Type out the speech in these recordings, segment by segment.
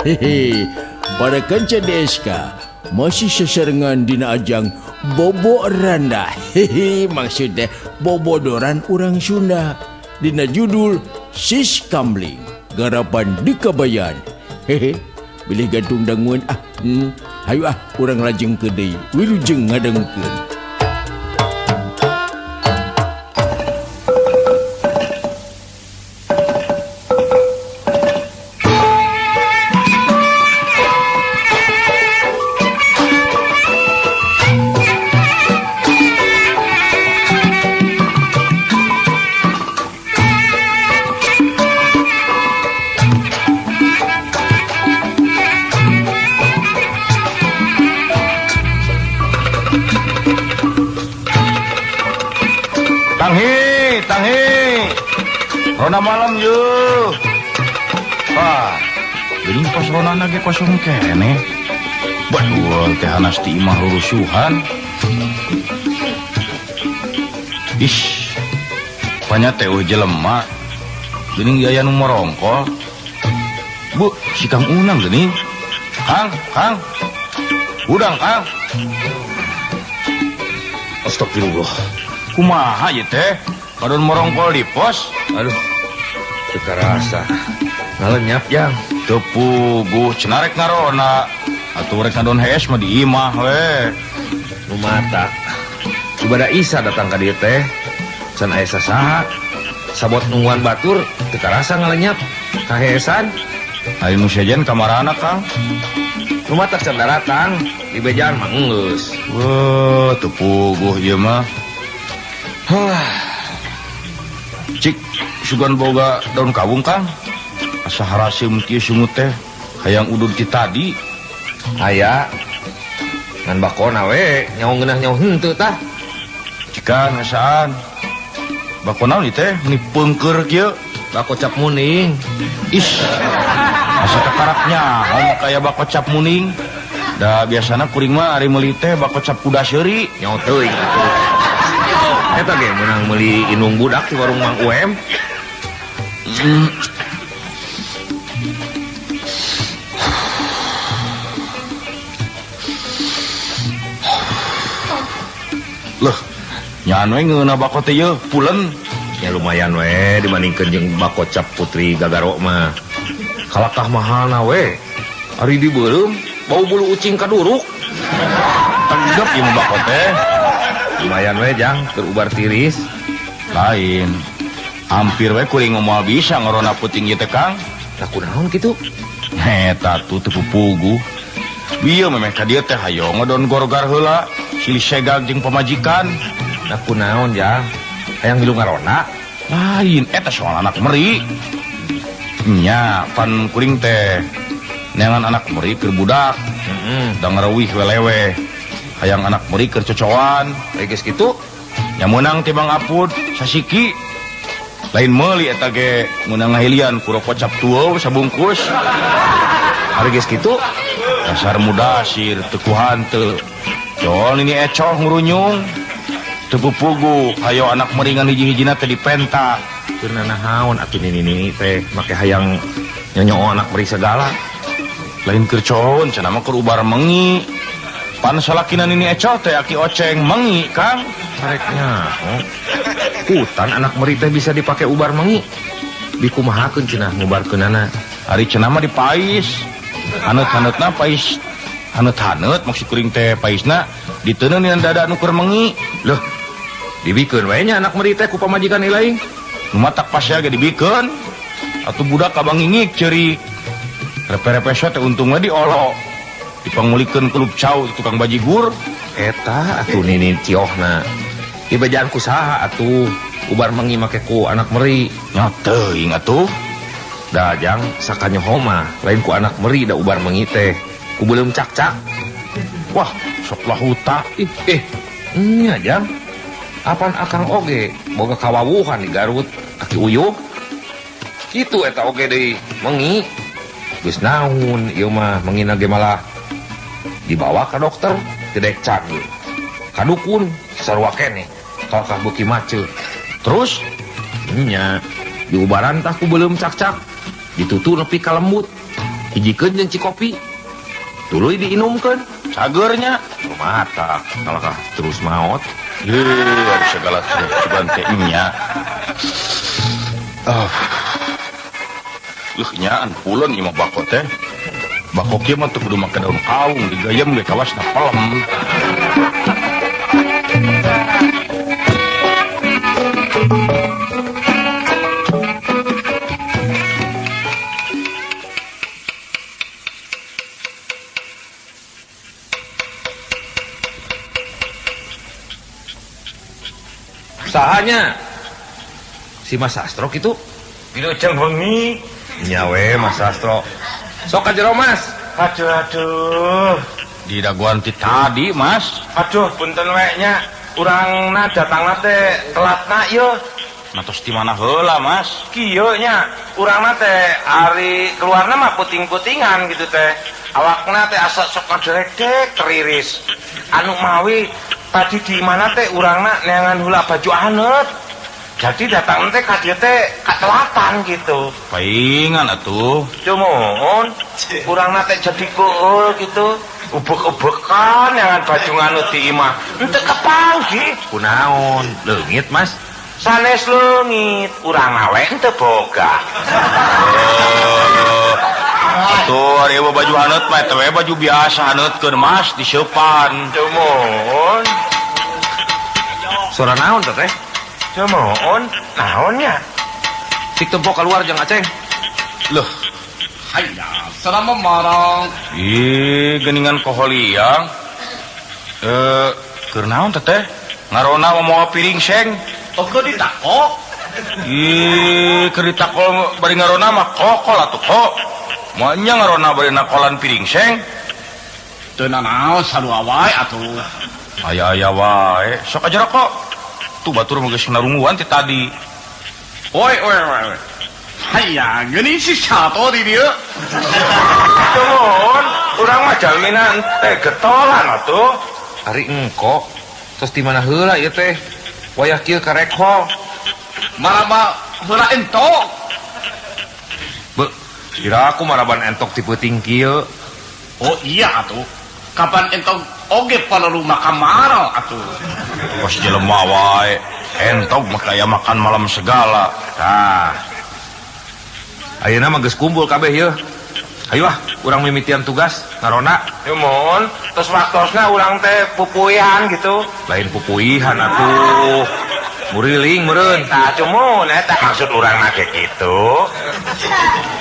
Hehe. Para kanca DSK masih seserengan dina ajang Bobo Randa. Hehe, maksudnya bobodoran urang Sunda dina judul Sis Kamling garapan di Kabayan. Hehe, bilih gantung danguan ah. Hayu ah, urang lajeng ke deui. Wilujeng ngadangukeun. Tanghi, tanghi. Rona malam yeuh. Wah, geuning pos ronana ge kosong keneh. Badual teh hanas ti imah rurusuhan. Ih, panya teh eueuh jelema. Geuning aya nu morongkol. Bu, si Kang Unang geuning. Kang, Kang. Udang, Kang. Astagfirullah. Kumaha ieu teh? Kadon morongkol di pos. Aduh, teu karasa. Ngalenyap jang. Teu puguh cenah rek ngarona. Atuh rek ngadon hees mah di imah we. Nu matak. Subada Isa datang ka dieu teh. Can aya sasaha. Sabot nungguan batur teu karasa ngalenyap. Kaheesan. Ari nu sejen kamarana, Kang? Nu matak can daratang, di bejaan mah enggeus. Weuh, teu puguh ieu mah. Hah. Cik, sugan boga daun kawung, Kang. Asa haraseum kieu sungut teh, hayang udud ti tadi. Aya. Ngan bakona we, nyaho ngeunah nyaho henteu tah. Cikan ngasaan. Bako naon ieu teh, meni peungkeur kieu? Bako cap muning. Ih. Asa kakaraknya, ngomong kaya bako cap muning. Da biasana kuring mah ari meuli teh bako cap kuda seuri. Nyaho teuing atuh. Eta ge meunang meuli indung budak di warung Mang UM. Loh, nyan we ngeunah bako teh yeuh, pulen. Ya lumayan we dibandingkeun jeung bako cap Putri Gagaro mah. Kalakah mahalna we. Ari dibeureum bau bulu ucing kaduruk. Tegep ieu mah bako teh. Lumayan we jang keur ubar tiris. Lain. Hampir we kuring moal bisa ngorona puting ieu teh, Kang. Lah kunaon kitu? Eta tuh teu pupuguh. Bieu memeh ka dieu teh hayo ngodon gorgar heula, silih segag jeung pamajikan. Lah kunaon jang? Hayang milu ngarona? Lain, eta soal anak meri. Nya, pan kuring teh neangan anak meri keur budak. Da ngareuwih weleweh. Hayang anak meri keur cocoan. Bae geus kitu? Nya meunang ti Bang Apud sasiki. Lain meuli eta ge meunang ngahilian ku rokok cap tueuh sabungkus. Ari geus kitu? Dasar mudasir teu kuhan teu. Jol ini ecoh ngurunyung. Teu pupugu hayo anak meringan hiji-hijina teh dipenta. Keur nanahaon atuh nini-nini teh make hayang nyonyoo anak meri segala. Lain keur coon cenah mah keur ubar mengi. Pan salakina nini ecoh teh aki oceng mengi, Kang. Sareknya. Oh. Hutan anak meri teh bisa dipake ubar mengi. Dikumahakeun cenah ngubarkeunana. Ari cenah mah dipais. Haneut-haneutna pais. Haneut-haneut maksud kuring teh paisna diteuneu dina dada nu keur mengi. Loh, dibikeun we nya anak meri teh ku pamajikan ilaing. Nu matak pasea ge dibikeun. Atuh budak kabangingik ceurik. Repe-repe teh untung we diolo. Dipangulikeun klub cau tukang bajigur. Eta atuh nini ciohna. Dibejaan ku saha atuh ubar mengi make ku anak meri. Nya teuing atuh. Da jang sakanyoho mah lain ku anak meri da ubar mengi teh. Ku beuleum cakcak. Wah, sok lahuta. Ih, nya jang. Apan akang oge boga kawawuhan di Garut, aki uyuh. Kitu eta oge deui mengi. Geus naon ieu mah mengina ge malah dibawa ka dokter teu daek cageur. Ka dukun sarua keneh kalakah beuki maceu. Terus nya diubaran tah ku beuleum cakcak ditutu nepi ka lembut. Hijikeun jeung cikopi. Tuluy diinumkeun. Sageurnya mata kalakah terus maot. Heuh, ari segala sugan teh nya. Ah. Leuh nyaan pulon ieu mah bako teh. Bako kieu mah teu kudu make daun kawung, digayem ge kawasna pelem. Sahanya si Mas Sastro kitu wilujeng wengi nya we Mas Sastro sok ka jero Mas. Aduh aduh di daguan ti tadi Mas. Aduh punten we nya urangna datangna teh telatna ieu. Natos ti mana heula Mas? Kieu nya urangna teh ari keluarna mah puting-putingan gitu teh. Awakna teh asa sok ngaderedek teriris. Anu mawi tadi di mana teh urangna neangan heula baju anet. Jadi datang teh ka dieu teh katelatan gitu. Paingan atuh. Cumuhun urangna teh jadi kuul gitu. Ubek-ubekan neangan baju nganut di imah. Henteu kepanggih. Kunaon? Leungit Mas? Sanes leungit, urang we henteu boga. Atuh ari baju haneut mah teh baju biasa haneutkeun Mas diseupan. Cumuhun. Suara naon teh teh? Cumuhun, naonnya? Cik tempo keluar jeung Aceng. Loh, hayya, selama marang. Ih, geuningan koholiang. Keur naon teh teh? Ngarona mah moal piring seng. Oh, keur ditakok. Ih, keur ditakol bari ngarona mah kokol atuh kok. Moal nya ngarona bari nakolan piring seng. Teu nanaon sarua wae atuh. Aya-aya wae, sok aja rokok. Tuh batur mah geus narunguan ti tadi. Oi oi oi. Hayya, geuning si Sato di dieu. Cumuhun, urang mah jalmina teh getolan atuh. Ari engko, tos di mana heula ieu teh? Wayah kieu karekhol. Maraba heula entok. Be, kira aku maraban entok ti peuting kieu. Oh iya atuh. Kapan entok oge perlu makan marau atuh. Pas jelema wae, entok mah kaya makan malam segala. Tah. Ayeuna mah geus kumpul kabeh yeuh. Ayo ah, urang mimitian tugas ngarona. Nuhun, terus waktosna urang teh pupuihan gitu. Lain pupuihan atuh. Muriling meureun. Tah cumuhun eta maksud urang mah kitu.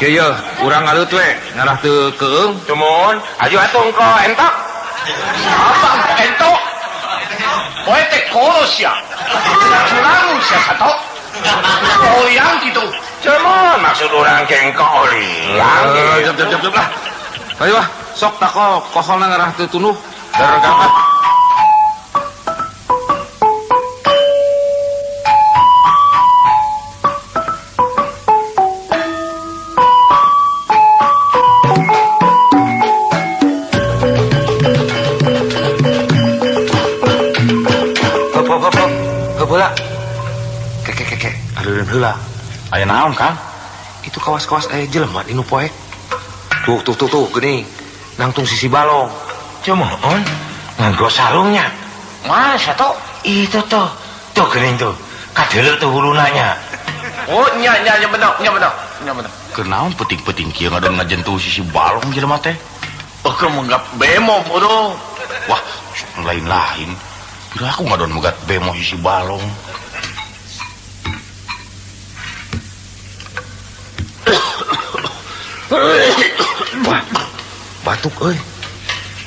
Kieu yeuh, urang ngaleut we ngarah teu keung. Cumuhun, ayo atuh engko entok. Apa entok? Poe teh koros ya. Curang sia sato. Oliang gitu. Cumuhun maksud urang ge engko oliang. Jep lah. Ayo ah, sok tako koholna ngarah teu tunduh. Dargakat. Heula. Keke. Aduh heula. Aya naon, Kang? Itu kawas-kawas aya jelema di nu poek. Tuh geuning. Nangtung sisi balong. Cumuhun, nganggo sarungnya. Masa tuh? Itu tuh. Tuh geuning tuh. Kadeuleu tuh hulunanya. Oh, nya bener, nya bener. Keur naon peuting-peuting kieu ngadon ngajentuh sisi balong jelema teh? Oh, keur menggap bemo bodoh. Wah, sok lain-lain. Kira aku ngadon megat bemo sisi balong. Wah, batuk euy.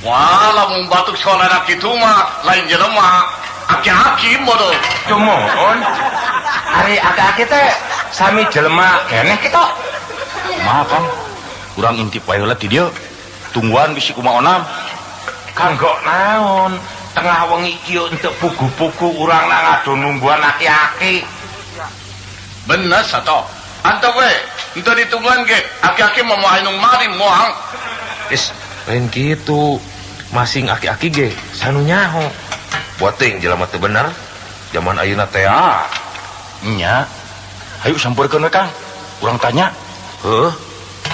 Wah, lamun batuk soalna kitu mah lain jelema, aki-aki bodoh. Cumuhun. Ari aki-aki teh sami jelema keneh kitu. Kumaha, Kang? Urang intip wae heula ti dieu. Tungguan bisi kumaha onam. Kanggo naon? Tengah wengi kieu henteu pugu-pugu urangna ngadon nungguan aki-aki. Bener sato. Antep we, henteu ditungguan ge, aki-aki mah moal anu mari moal. Is, lain kitu. Masing aki-aki ge sanu nyaho. Buat teuing jelema teu bener. Zaman ayeuna teh ah. Nya. Hayu sampeurkeun we, Kang. Urang tanya. Heuh.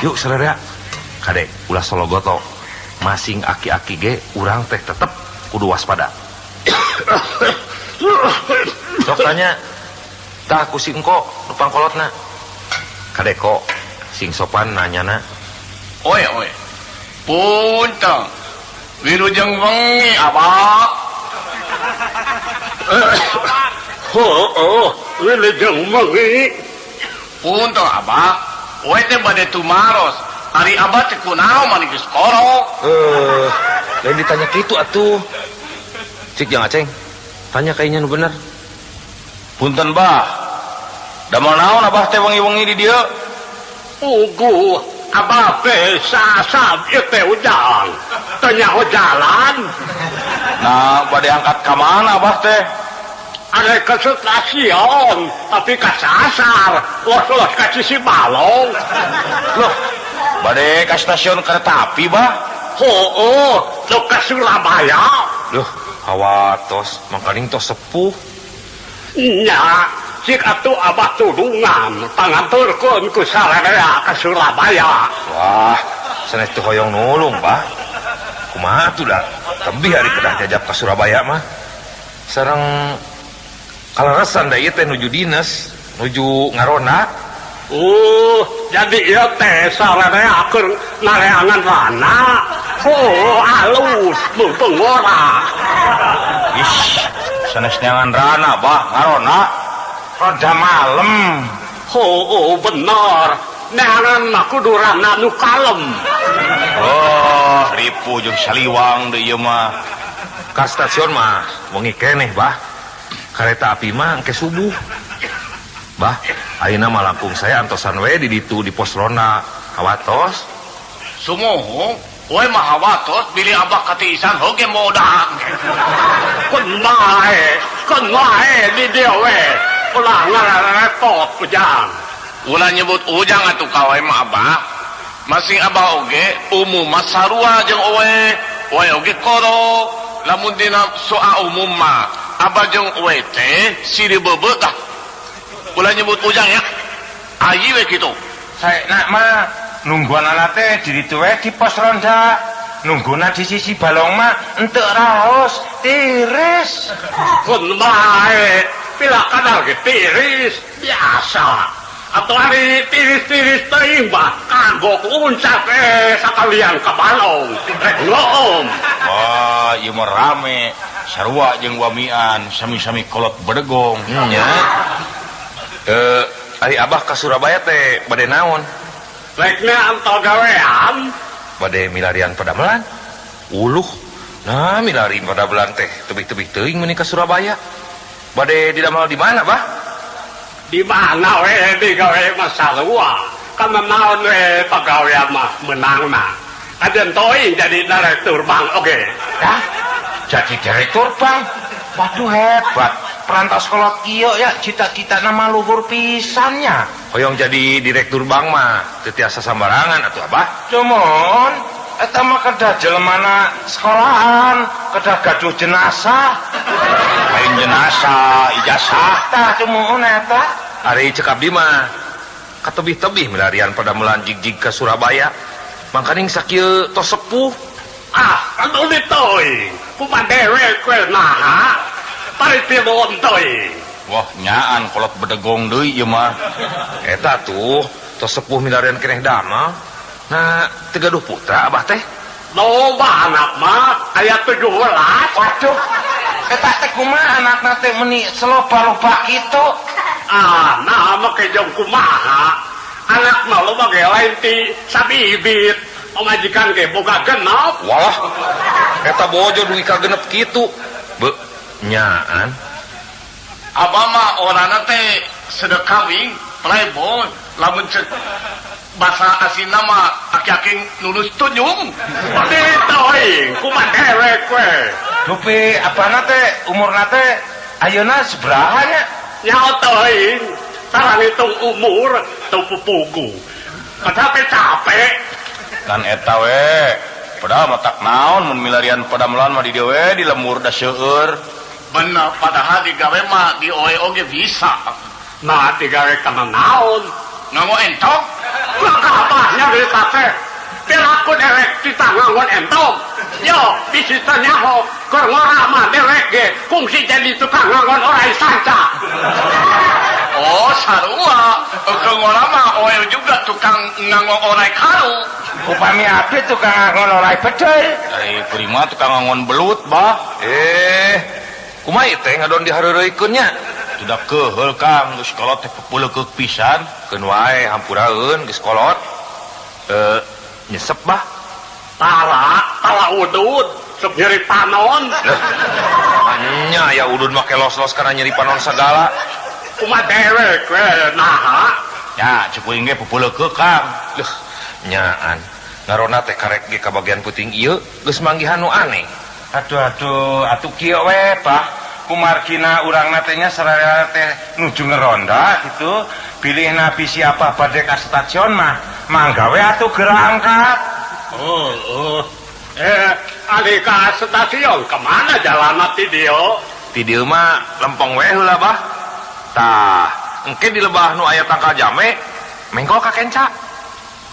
Yuk sararea. Kade ulah sologoto. Masing aki-aki ge urang teh tetep kudu waspada. Sok tanya tah ku si engko nu pangkolotna. Kade kok sing sopan nanyana. Oe oe. Punten. Wilujeng wengi abah. Oh, wilujeng wengi. Punten abah. Oe teh bade tumaros. Ari abah teh kunaon mani geus korok. Lain ditanya kitu atuh. Cik jang Aceng. Tanya kayaknya nu bener. Punten bah. Damel naon abah teh wengi-wengi di dieu? Puguh abah teh sasab ieu teh ujang. Teu nyaho jalan. Nah, bade angkat ka mana abah teh? Ada ke stasiun, tapi kasasar. Los-los ka Sisi Balong. Loh, bade ka stasiun kereta api bah? Heueuh, nu ka Surabaya. Loh, hawatos, mangkaning tos sepuh. Nya, cik atuh abah tudungan, panganturkeun ku sararea ka Surabaya. Wah, sanes teu hoyong nulung, bah. Kumaha atuh da? Tebih ari kedah jajab ka Surabaya mah. Sareng kaleresan da ieu teh nuju dinas, nuju ngarona. Jadi ieu teh sararea keur nareangan rana. Oh, alus mumpung ora. Ish, sanes neangan rana bah, ngarona. Roda malem. Oh, bener. Neangan mah kudu rana nu kalem. Oh, ripuh jeung saliwang deui ieu mah. Ka stasiun mah wengi keneh bah. Kareta api mah engke subuh. Bah, ayeuna mah langkung saya antosan we di ditu di pos ronda. Hawatos. Sumuhung, we mah hawatos bilih abah katiisan oge modang. Kun wae di dieu we. Ulah ngarepot ujang. Ulah nyebut ujang atuh ka we mah abah. Masing abah oge umum mah sarua jeung owe. Owe oge koro. Lamun dina soal umum mah abah jeung owe teh sirih bebeut tah. Ulah nyebut ujang ya. Ayi we kitu. Saena mah nungguanana teh di ditu we di pos ronda. Nungguna di sisi balong mah henteu raos, tiris. Kun bae, pila kadal ge tiris biasa. Atuh ari tiris-tiris teuing mah kagok uncat sakalian ka balong. Rek ngoom. Wah, ieu mah rame. Sarua jeung wamian sami-sami kolot bedegong. Nya. Ari abah ka Surabaya teh bade naon? Rekna antol gawean. Bade milarian padamelan. Uluh. Nah, milarian padamelan teh tebih-tebih teuing meuni ka Surabaya. Bade didamel di mana, bah? Di mana we digawe mah sarua. Kana naon we pagawean mah meunangna. Aden teuing jadi direktur bank oge. Hah? Jadi direktur bank? Waduh hebat. Perantas kolot kieu ya cita-cita nama luhur pisannya. Hoyong jadi direktur bank mah teu tiasa sambarangan atuh abah. Cuman eta mah kedah jelemana sekolahan, kedah gaduh jenazah. Lain jenazah, ijazah. Tah cumuun eta. Ari cek abdi mah katebih-tebih milarian padamelan jig-jig ka Surabaya. Mangkaning sakieu tos sepuh. Ah, anu teuing. Kumaha dewek we naha? Pari tilon teuing. Wah, nyaan kolot bedegong deui ieu mah. Eta tuh, tos sepuh milarian keneh damel. Nah, teu gaduh putra abah teh. Loba anak mah aya 17. Waduh. Eta teh kumaha anakna teh meuni seloba-loba kitu? Ah, nah mah kejong kumaha. Anak mah loba ge lain ti sabibit. Pamajikan ge boga genep. Walah. Eta bojo dugi ka genep kitu. Be nyaan. Abah mah orangna teh sedekah wing playboy lamun cek bahasa asina mah aki-aki nulus tunjung. Odi teuing kumaha dewek we. Dupi abahna teh umurna teh ayeuna sabaraha nya? Nyaho teuing sareng hitung umur teu pupugu. Capek-capek. Kan eta we padahal matak naon mun milarian padamelan mah di dieu we di lembur da seueur. Bener, padahal digawe mah di oe oge bisa. Nah, digawe kana naon? Nganggo entok? Lah kabahnya di teh. Pira Mun erek titah ngangon entog. Yo, bisi teu nyaho keur ngora mah dewek ge kungsi jadi tukang ngangon orai sanca. Oh, sarua. Keur ngora mah oe juga tukang ngangon orai karu. Upami abdi tukang ngangon orai bedul. Ari kuring mah tukang ngangon belut, Bah. Kumaha ieu teh ngadon dihareureuykeun nya? Sudah keheul Kang, geus kolot teh pepuleukeuk pisan. Keun wae hampuraeun geus kolot. Nyesep bah. Tara udud, sok nyeri panon. Nya ya udud make los-los kana nyeri panon sagala. Kumaha dewek we naha? Ya, cek kuring ge pepuleukeuk Kang. Leuh, nyaan. Ngarona teh karek ge ka bagian puting ieu geus manggihan nu aneh. Aduh aduh, atuh kieu we bah. Kumargina urangna teh nya sararea teh nuju ngeronda gitu. Bilih nabi siapa bade ka stasiun mah mangga we atuh geura angkat. Oh. Ali ka stasiun kemana jalanna ti dieu? Ti dieu mah lempeng we heula bah. Tah, engke di lebah nu aya tangkal jame mengkol ka kenca.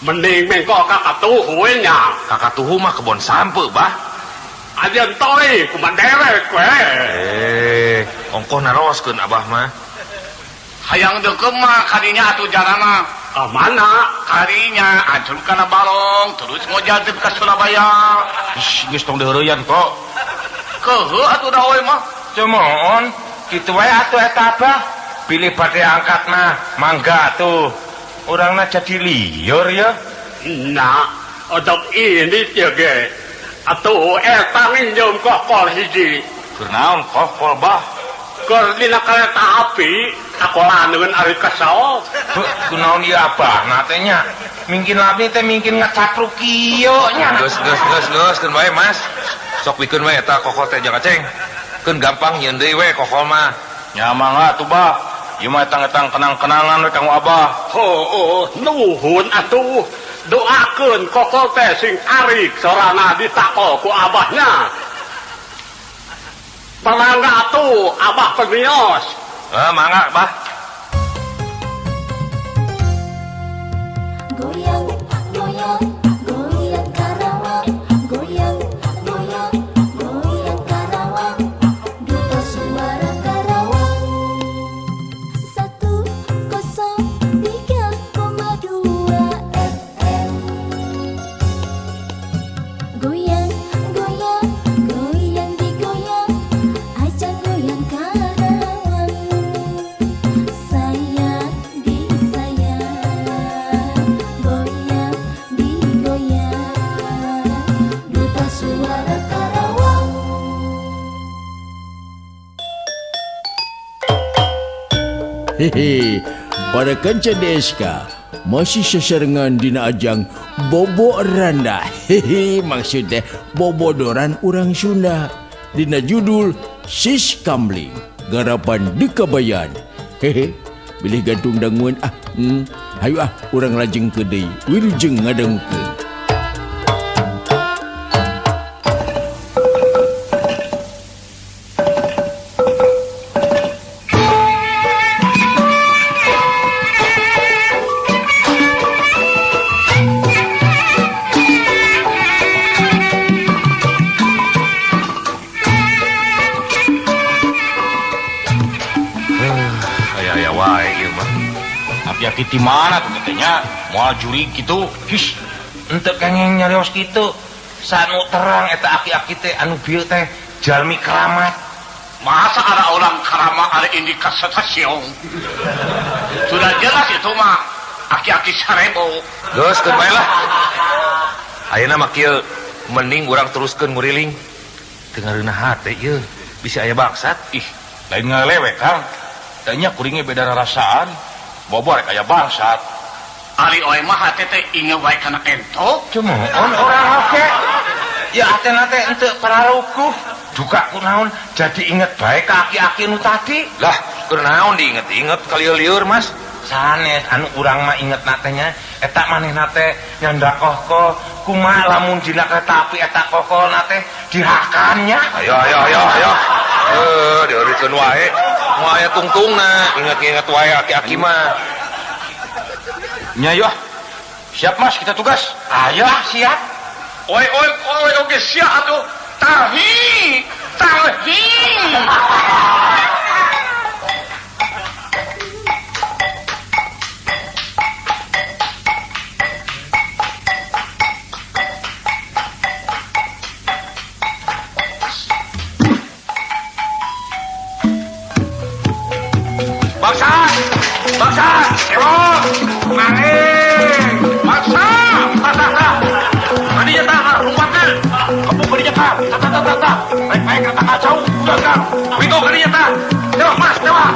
Mending mengkol ka katuhu we nya. Ka katuhu mah kebon sampe bah. Ajeun teuing kumaha dewek we. Ongkoh naroskeun abah mah. Hayang deukeum mah kadinya atuh jalana. Ka mana? Kadinya ancur kana balong terus ngojal teh ka Surabaya. Ih, geus tong deureuyan kok. Keuheuh atuh da we mah. Cumoon kitu wae atuh eta abah. Bilih bade angkat mah mangga atuh. Urangna jadi liur ya. Nah, odok ini teh ge. Atuh eta nginjeum kokol hiji. Keur naon kokol bah? Keur dina kareta api sakolaneun ari kesel. Heuh, kunaon ieu abah na teh nya? Mingkin labi teh mingkin ngecapruk kieu nya. Geus geus geus geus keun wae Mas. Sok bikeun we eta kokol teh jang aceng. Keun gampang nyieun deui we kokol mah. Nya mangga atuh bah. Ieu mah etang-etang kenang-kenangan we kanggo abah. Heuh, nuhun atuh. Doakeun kokol teh sing arik sorana ditakol ku abahnya. Mangga atuh abah pemios. Mangga bah. Goyang goyang goyang Karawang, goyang goyang goyang Karawang, duta suara Karawang. 103,2 FM. Goyang goyang goyang digoyang, ajang goyang Karawang. Sayang disayang, goyang digoyang, duta suara Karawang. Hehe, para kanca DSK masih sesarengan dina ajang Bobo Randa. Hehe, maksudnya bobodoran urang Sunda dina judul Sis Kamling garapan Dekabayan. Hehe, bilih gantung danguan ah. Hayu ah urang lajeng ke deui. Wilujeng ngadangukeun. Aya-aya wae ieu mah. Aki-aki ti mana tuh katanya moal juri kitu. His, henteu kenging nyarios kitu. Sanu terang eta aki-aki teh anu bieu teh jalmi keramat. Masa ada orang keramat ada ini ke stasiun? Sudah jelas itu mah aki-aki sarebo. Geus keun bae lah. Ayeuna mah kieu mending urang teruskeun nguriling. Teu ngareunah hate ieu bisa aya bangsat. Ih, lain ngalewe Kang. Tanya kuringnya beda rarasaan. Bobo rek aya bangsat. Ari oe mah hate teh inge wae kana entok. Cumoon orang oge. Ya atena teh henteu pararuguh. Duka kunaon jadi inget bae ka aki-aki nu tadi. Lah, kunaon diinget-inget kalieu-lieur Mas? Sanes anu urang mah inget na teh nya eta manehna teh nyanda kohko kumaha lamun dina kereta api eta kohkolna teh dihakan nya. Ayo ayo ayo ayo. Dieureutkeun wae. Moal aya tungtungna, inget-inget wae aki-aki mah. Nya yo. Siap Mas, kita tugas. Ayo siap. Oi oi oi oge sia atuh. Tahi, tahi. Bangsa, bangsa, ewok, maling, bangsa, tah, tadinya tah, lompatnya, kepung kadinya tah, tah, tah, tah, tah, baik-baik kata kacau, udah kang, wito kadinya tah, tewak mas, tewak,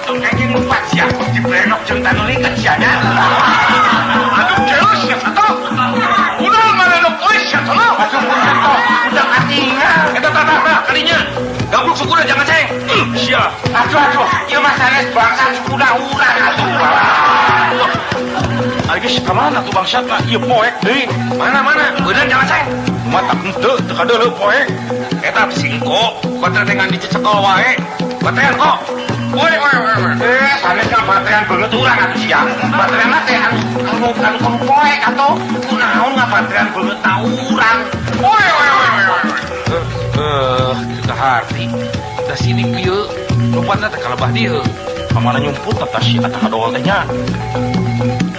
kayaknya lompat sia, dibrenok jeung tanuliket sia nya, aduh jelas sia satu, udah malenok ois sia tolong, aduh udah, udah katingal, eta tah, tah, tah, kadinya, gabluk sukuna jangan ceng, sia, aduh aduh, ieu mah sanes bangsa sukuna urang atuh. Ari geus ka mana tuh bangsatna? Ieu poek deui. Mana-mana, beunang jangan ceng. Matak henteu teu kadeuleu poek. Eta singko, batean dicecekol wae. Batean kok. Woi woi woi. Sanes ka batean beungeut urang atuh sia. Batean teh anu anu anu poek atuh. Kunaon ngabatean beungeut ta urang. Woi woi woi woi. Kitu harti. Da sini kieu, lompatna teh kalebah dieu. Ka mana nyumput tah si eta kadol teh nya.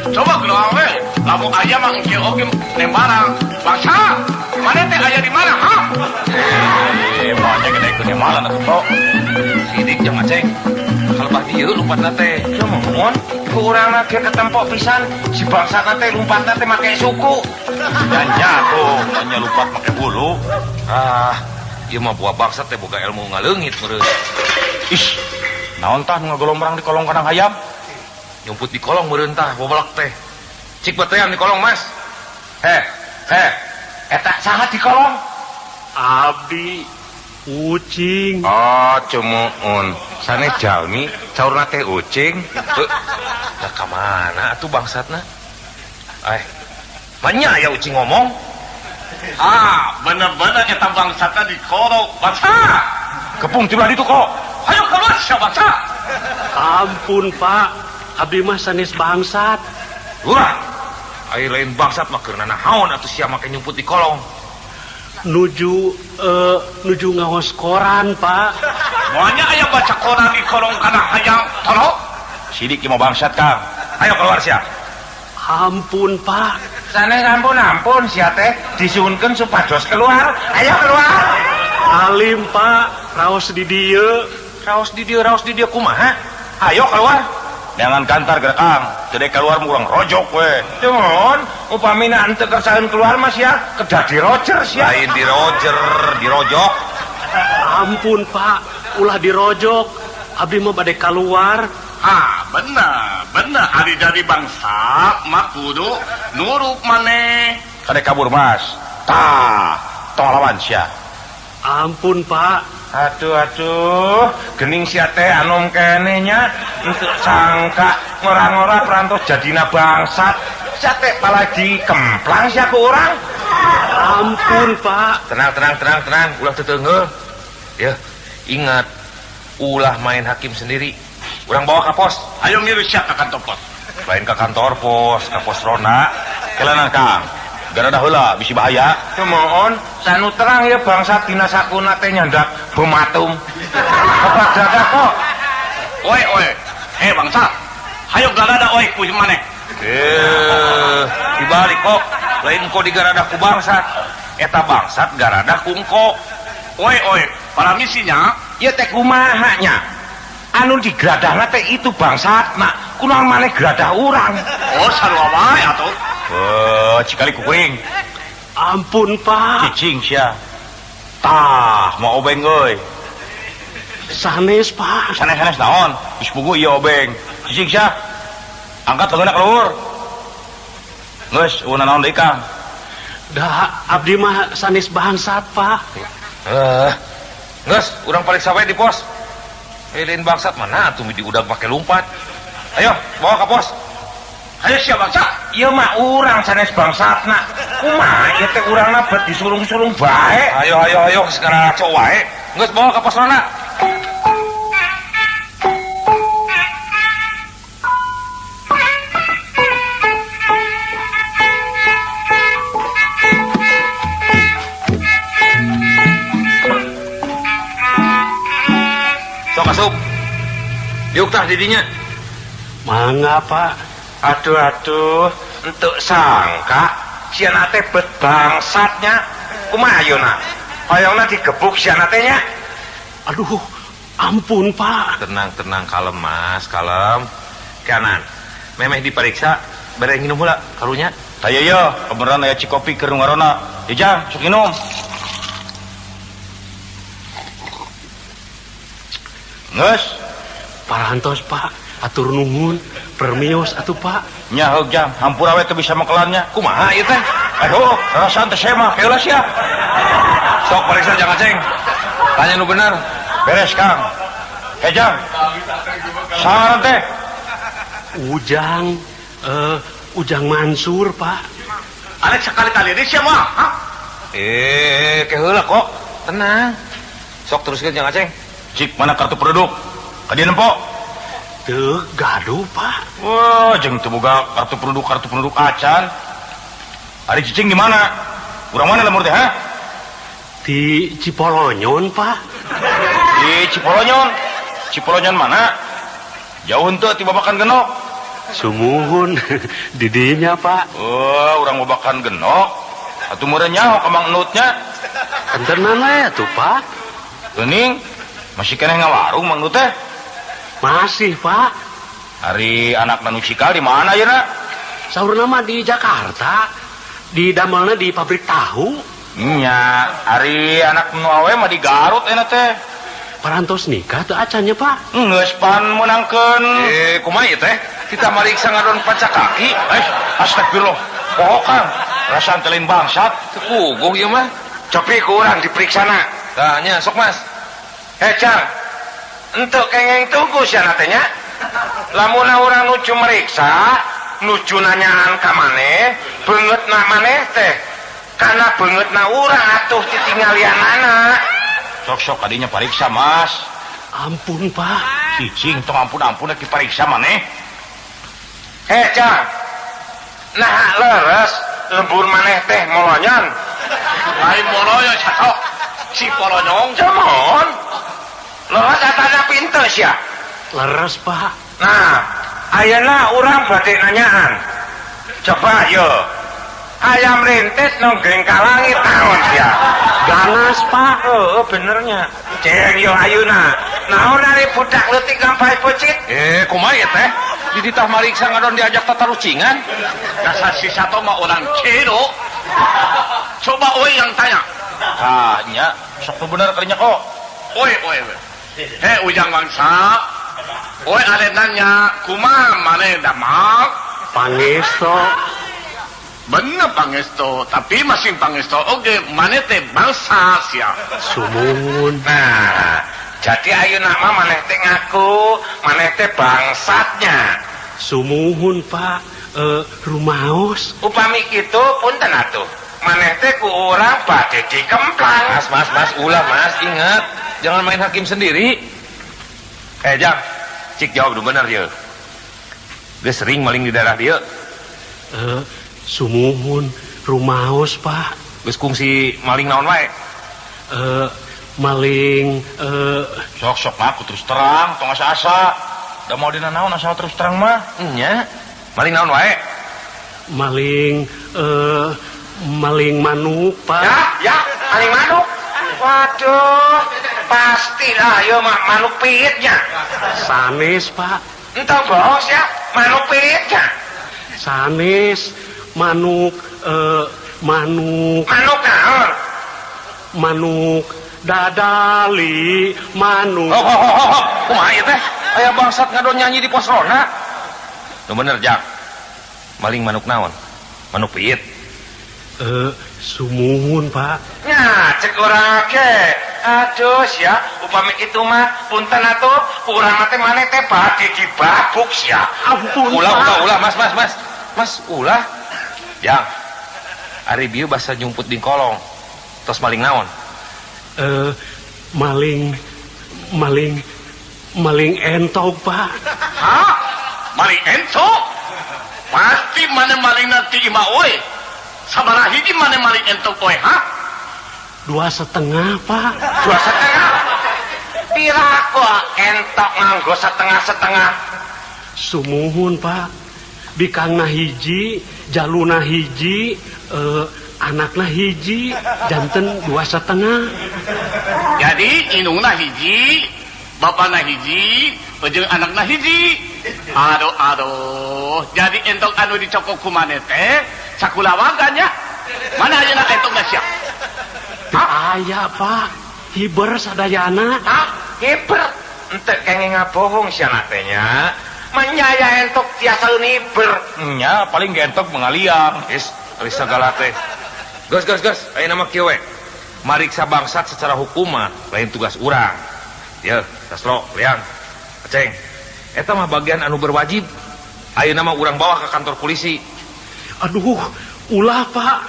Coba keluar we, lamun aya mah engke oge nembarang. Bangsa, mana teh aya di mana, ha? Moalnya gede ke malan atuh tok. Sidik jeung aceng. Kalebah dieu lompatna teh. Ya mohon, ku urangna ge ketempok pisan si bangsatna teh lompatna teh make suku. Janja tuh, nya lompat make bulu. Ah, ieu mah buah bangsat teh boga ilmu ngaleungit meureun. Ih, naon tah nu ngagolombrang di kolong kandang hayam? Nyumput di kolong meureun tah boblak teh. Cik batean di kolong, Mas. Heh, heh. Eta saha di kolong? Abdi ucing. Oh, cumuun. Sanes jalmi, saurna teh ucing. Lah ka mana atuh bangsatna? Banyak ya ucing ngomong. Ah, bener-bener eta bangsatna di kolong. Bangsa. Kepung tiba ditu kok. Ayo keluar sia bangsa. Ampun, Pak. Abdi mah sanes bangsat. Lurah. Ari lain bangsat mah keur nanaon atuh sia make nyumput di kolong. Nuju nuju ngaos koran, Pak. Moalnya aya baca koran di kolong kana hayang tolong. Sidik ieu mah bangsat, Kang. Ayo keluar sia. Ampun, Pak. Sanes ampun-ampun sia teh disuhunkeun supados keluar. Ayo keluar. Alim, Pak. Raos di dieu. Raos di dieu, raos di dieu kumaha? Ayo keluar. Jangan kantar gerak Kang, teu keluar mah urang rojok we. Cuman upamina henteu kersaeun keluar mah sia kedah di Roger sia. Lain di Roger, dirojok. Ampun, Pak, ulah dirojok. Abdi mah bade kaluar. Ah, bener, bener ari dari bangsa mah kudu nurut maneh. Kade kabur, Mas. Tah, tong lawan sia. Ampun, Pak. Aduh aduh, gening sia teh anom keneh nya untuk sangka ngora-ngora perantos jadina bangsat. Sia teh palagi kemplang sia ku urang. Ampun, Pak. Tenang, tenang, tenang, tenang, ulah teteunggeul. Ya, ingat ulah main hakim sendiri. Urang bawa ka pos. Ayo ngiru sia ka kantor pos. Lain ka kantor pos, ka pos rona. Kelanan Kang. Gara heula bisi bahaya. Kumohon sanu terang ya bangsa dina sakuna teh nyandak bematum. Kepada kok. Oi oi. Bangsa. Hayo garada oi ku maneh. Dibalik kok. Lain kok digarada ku bangsat. Eta bangsat garada ku engko. Oi oi, para misinya ieu teh kumaha nya? Anu digeradahna teh itu bangsatna. Kunaon maneh geradah urang? Oh, sarua wae atuh. Cikali kukuring. Ampun, Pak. Cicing sia. Tah, mau obeng euy. Sanes, Pak. Sanes-sanes naon? Geus puguh ieu obeng. Cicing sia. Angkat leungeunna ka luhur. Geus, eueuh naon deui, Kang? Da, abdi mah sanes bangsat, Pak. Geus, urang pariksa wae di pos. Lain bangsat mana atuh diudag make lumpat. Ayo, bawa ka pos. Ayo sia bangsa. Ieu mah urang sanes bangsatna. Kumaha ieu teh urangna bet disurung-surung bae. Ayo ayo ayo sekarang ngaco wae. Geus bawa ka pos rona. Diuk tah didinya. Mangga, Pak. Aduh aduh, entuk sangka siana teh bet bangsatnya. Kumaha ayeuna? Hoyongna digebuk siana teh nya. Aduh, ampun, Pak. Tenang, tenang, kalem, Mas, kalem. Kanan. Memeh diperiksa, bere nginum heula karunya. Tah ieu yeuh, kebeneran aya cikopi keur nu ngarona. Ieu Jang, sok minum. Geus, Parantos, Pak. Atur nuhun, permios atuh, Pak. Nya heug Jang, hampura we teu bisa mekelannya. Kumaha ieu teh? Aduh, rasaan teh saya mah, heula sia. Sok periksa Jang Aceng. Tanya nu bener. Beres, Kang. Hei Jang. Saha teh? Ujang, Ujang Mansur, Pak. Arek sekali-kali ini sia mah, ha? Ke heula kok. Tenang. Sok teruskeun Jang Aceng. Cik, mana kartu penduduk? Ka dieu nempo. Teu gaduh, Pak. Wah, jeung teu boga kartu penduduk acan. Ari cicing di mana? Urang mana lemur teh, ha? Di Cipolonyon, Pak. Di Cipolonyon. Cipolonyon mana? Jauh henteu ti Babakan Genok. Sumuhun didinya, Pak. Oh, urang Babakan Genok. Atuh meureun nyaho ka Mang Enutnya. Entenan we atuh, Pak. Geuning, masih keneh ngawarung Mang Enut teh? Masih, Pak. Ari anak nu cikal di mana ayeuna? Saurna mah di Jakarta. Di damelna di pabrik tahu. Nya, ari anak nu awe mah di Garut ayeuna teh. Parantos nikah teu acan nya, Pak? Geus pan meunangkeun. Kumaha ieu teh? Kita mariksa ngadon pancak kaki. Astagfirullah. Poho, Kang. Rasaan teh lain bangsat. Teu puguh ieu mah. Cobi ku urang diperiksana. Tah nya sok, Mas. Jang. Entuk kengeng tunggu siana teh nya. Lamun urang nuju meriksa, nuju nanyaan ka maneh, beungeutna maneh teh. Kana beungeutna urang atuh titinggalianana. Sok-sok kadinya pariksa, Mas. Ampun, Pak. Cicing tong ampun-ampun rek dipariksa maneh. Jang. Nah, leres lembur maneh teh molonyon. Lain molonyon satok. Cipolonyong. Cemon. Leres atana pintu sia. Leres, Pak. Nah, ayeuna urang bade nanyaan. Coba yo. Ayam rintit nonggeng ka langit naon sia? Ganas, Pak. Oh, benernya. Ceng yo ayeuna. Naon ari budak leutik ngampae peucit? Kumaha ieu teh? Di ditah mariksa ngadon diajak tatarucingan. Dasar si Sato mah orang Cino. Coba oi yang tanya. Tah nya, sok nu bener kalinya kok. Oi oi. Hei Ujang bangsa. Oi are nanya, kumaha maneh damang? Pangesto. Bener pangesto, tapi masing pangesto oge maneh teh bangsa sia. Sumuhun. Nah, jadi ayeuna mah maneh teh ngaku, maneh teh bangsatnya. Sumuhun, Pak. Rumaos. Upami kitu punten atuh. Maneh teh ku urang bade dikemplang. Mas, mas, mas, ulah Mas, ingat, jangan main hakim sendiri. Jang, cik jawab dulu bener ye. Dia sering maling di daerah dia. Sumuhun, rumaos, Pak. Geus kungsi maling naon wae? Maling sok-sok ngaku terus terang, tong asa-asa. Da mau dina naon asal terus terang mah. Nya, maling naon wae? Maling maling manuk, Pak. Ya, ya, maling manuk. Waduh, pastilah ieu mah manuk piitnya. Sanes, Pak. Entah bohong ya, manuk piitnya. Sanes, manuk manuk. Manuk naon? Manuk dadali, manuk. Oh, oh, oh, oh. Kumaha ieu teh? Aya bangsat ngadon nyanyi di pos ronda. Nu bener, Jak. Maling manuk naon? Manuk piit. Sumuhun, Pak. Nya, cek urang ge. Aduh, sia, upami kitu mah punten atuh, urang mah teh maneh teh bade dibabuk sia. Ampun, ulah, Pak. Ulah, ulah, Mas, mas, mas. Mas, ulah. Jang. Ari bieu basa nyumput di kolong. Tos maling naon? Maling maling maling entog, Pak. Hah? Maling entog? Pasti mana maling nanti imah oi. Sabaraha hiji mana maling entog oi, ha? 2,5, Pak. 2,5? Piraku entok nganggo setengah-setengah. Sumuhun Pak. Bikangna hiji, jaluna hiji, anakna hiji, janten 2,5. Jadi inungna hiji, bapana hiji, jeung anakna hiji. Aduh aduh, jadi entok anu dicokok ku maneh teh sakulawarga nya. Mana ayeuna entokna sia? Teu aya Pak, hiber sadayana. Hah? Hiber? Henteu kenging ngabohong sia teh nya. Menyaya entok tiasa hiber. Nya paling gentok mengaliang. Geus, ari sagala teh. Geus geus geus, ayeuna mah kieu we. Mariksa bangsat secara hukum mah lain tugas urang. Yeuh, Saslo, Liang, Aceng. Eta mah bagian anu berwajib. Ayeuna mah urang bawa ke kantor polisi. Aduh, ulah Pak.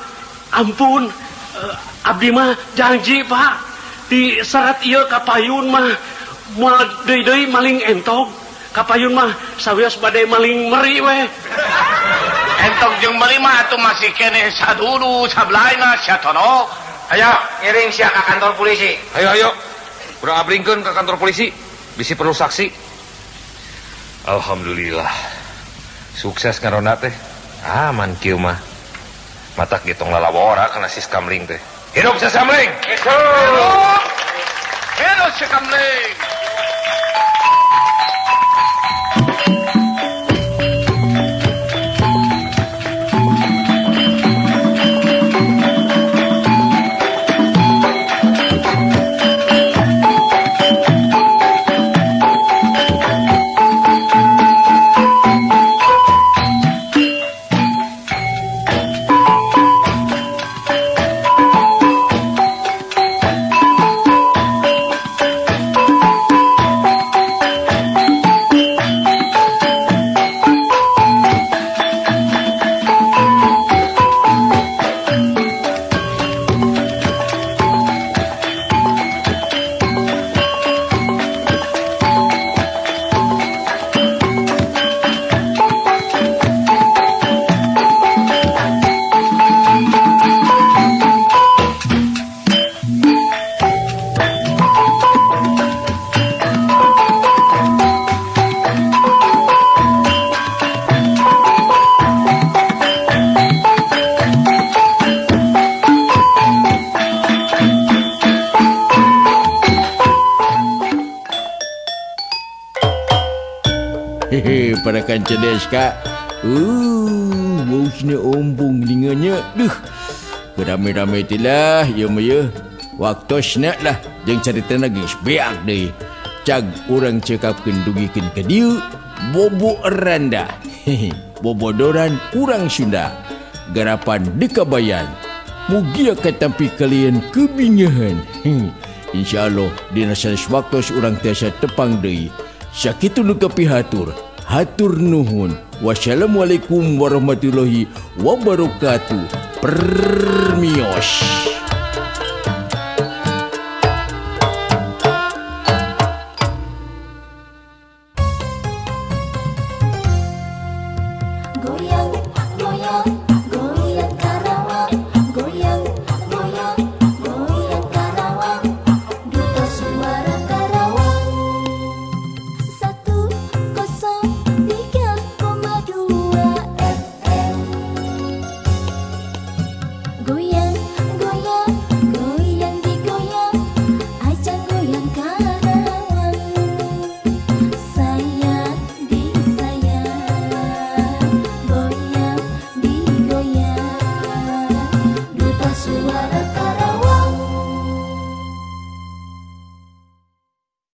Ampun. Abdi mah janji Pak. Di syarat ieu ka payun mah moal deui-deui maling entog. Kapayun mah sawios bade maling meri we. Entog jeung meri mah atuh masih keneh sadulu sablaina sia tono. Ayo ngiring sia ka kantor polisi. Ayo ayo. Urang abringkeun ka kantor polisi. Bisi perlu saksi. Alhamdulillah. Sukses ngaronda teh. Aman kieu mah. Matak ge tong lalawora kana si Kamling teh. Hidup si Kamling. Hidup. Hidup si Kamling. Hehe, para kanca DSK. Bosnya ombung linganya. Duh. Rame-rame tilah ieu mah ye. Waktosna lah jeung caritana geus beak deui. Cag urang cekapkeun dugikeun ka dieu Bobo Randa. Hehe, bobodoran urang Sunda. Garapan Dekabayan. Mugia katampi kalian kebingahan. Insyaallah dina sanes waktos urang tiasa tepang deui. Sakitu nu kapihatur, hatur nuhun. Wassalamualaikum warahmatullahi wabarakatuh. Permios.